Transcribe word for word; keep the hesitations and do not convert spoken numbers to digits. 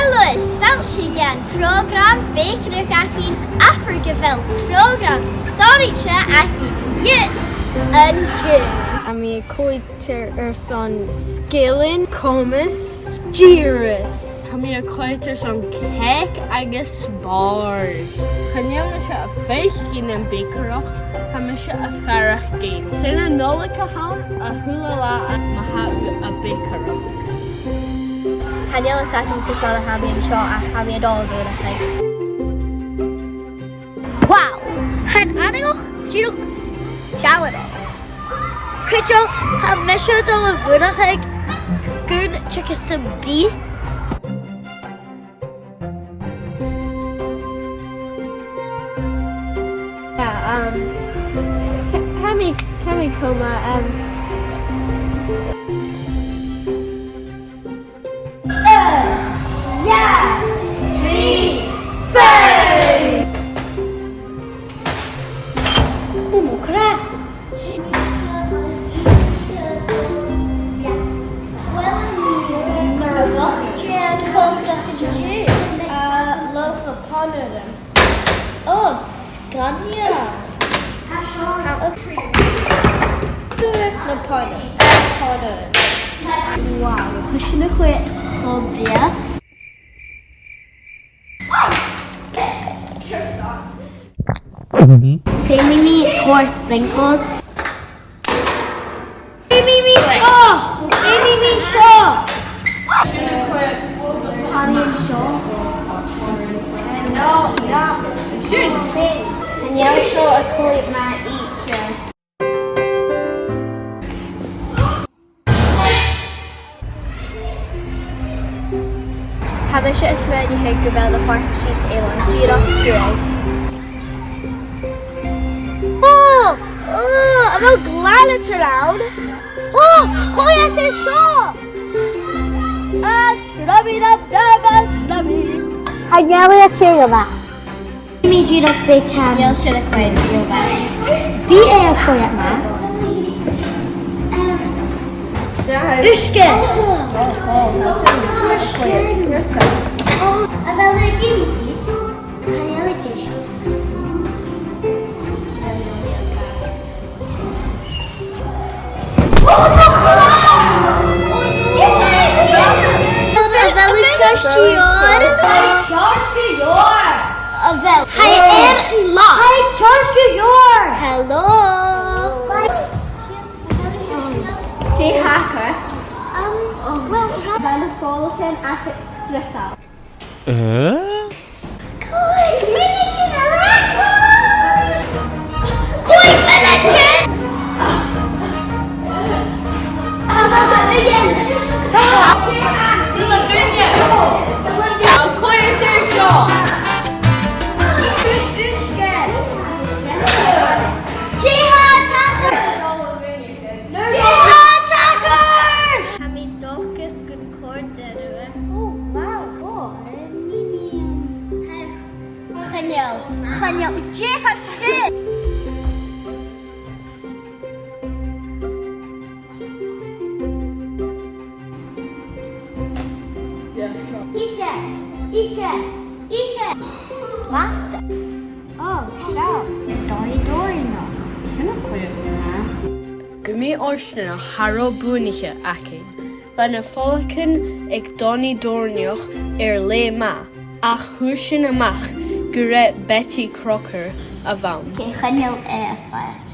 Hello, is fàilte dhan prògram bèicearachd againn, abair gu bheil prògram sònraichte againn dhut an-diugh. Tha mi a' coimhead airson sgilean, comas, dìreas. Tha mi a' coimhead airson cèic agus spòrs. Chan eil mise a' faicinn am bèicearachd, tha mise a' faireachdainn. 'S e na Nollaig a th' ann a h-uile latha ma tha thu a' bèicearachd. Chan eil fhios agam carson a tha mi an seo ach tha mi a' dol a bhuannachadh. Wow! Tha an aithneachadh dìreach dealanach. Cuideachd, tha mise a' dol a bhuannachadh gun teagamh sam bith. Yeah, um, tha mi, tha mi coma, um, Yeah! Trì! Fèin! Ò, mo chreach! Uill, mar a bha, dè an còmhradh an-diugh? Uh, lorg a' phone orm. Ò, sgoinneil. Tha seo. Tha, o, na pònaidh. Pònaidh. Wow, chuir sin a' coimhead cho brèagha. Feumaidh mi tòrr sprinkles. Feumaidh mi seo! Feumaidh mi seo! Tha mi an seo. No, no. Chan eil seo a' coimhead math idir. Tha mise a' smaoineachadh gu bheil na farpaisean eile dìreach cruaidh. Ò! Ò! A bheil glanadh ann? Ò! Cò às a tha seo? Ah, scrubby dub dub, ah, scrubby. Chan eil e a' tèarainn. Mi dìreach beag, um, chan eil sin a' coimhead math. Bidh e a' coimhead math. Um, uisge. Ò, ò, tha sin, sin a' coimhead sgriosail. Ò, a bheil e ag èirigh? Chan eil e deiseil. A bheil e ceart gu leòr? Ceart gu leòr. A bheil? Tha e air an loch. Tha e ceart gu leòr. Hello. Dè thachair? Um, well, a bheil na fòlaichean agad sgriosail? Eh? Còig mionaidean air ais! Còig mionaidean! Dè tha a' tachairt? Dè tha a' tachairt? Tha mi an dòchas gun còrd e ribh. Oh, wow. Oh, eh, nì mi, um, chan eil, chan eil, dè tha sin? Ithe, ithe, ithe. Blasta. Ò, seo. Dòmhnall Dòrainneach. Sin a' coimhead math. Gum biodh fhortanach cha robh buannaiche againn. Bha na fòlaichean aig Dòmhnall Dòrainneach air leth math, ach fhuair sinn a-mach gur e Betty Crocker a bh' ann. Chan eil e a' faireachdainn.